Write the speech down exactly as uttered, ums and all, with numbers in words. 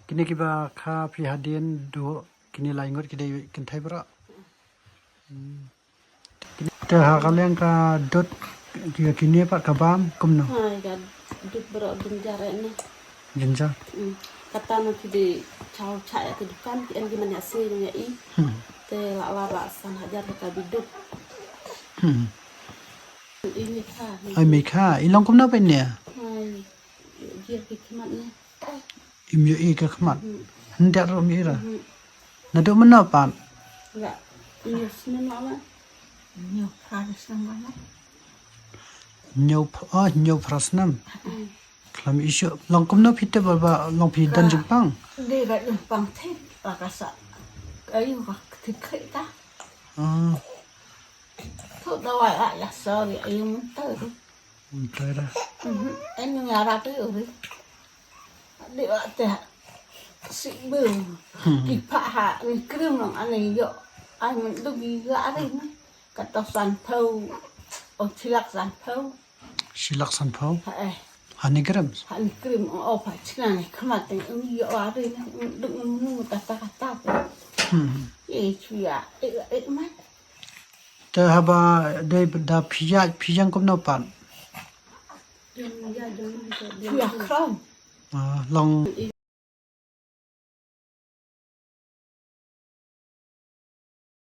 Kine kiba kha phi hadien duh kine lai ngut ki dei kynthei baroh. Hmm. Te ha ka liang ka dud ki kine pat ka bam kumno? Hai ka dud baroh ginjar eh na. Ginjar. Hmm. Kata na ki dei chaw cha ya ki dukan ki en ki man ya sngi ya i. Hmm. Te la la ba san hajar ka bi dud. Hmm. Ini kha. Ai me kha, i long kumno ba ne? Hai. Jir ki khmat ne. Im ïohi ka khmat. Hynda ruh im ïohi ra. Naduh mynno pat? La. Ïoh snem lama. Ïoh phra snem lama. Ïoh ph-, oh, ïoh phra snem. Khlem ïohi shuh. Long kumno phi tip ba long phi don jingpang? Dei ba jingpang thik ba ka sa. Ayu ka thik thik ta. Ah. Thu dawai a ya sorry ayu mynta. Mynta ra. Mhm. Enu ya rapi uri. Di wa te si bu. Hmm. Ki pha ha ni krim long ani yo. Ai men du gi ga ari ni. Ka to san pau. O chilak san pau. Chilak san pau. Ha eh. Ha ni krim. Ha ni krim o pa china ni kama te ni yo ari ni. Du ni ta ta ta. Hmm. Ye chuya. E e mai. Te haba dei da phi ïaid phi ïeng kumno pat? Phi ïaid khlem. Ah, long.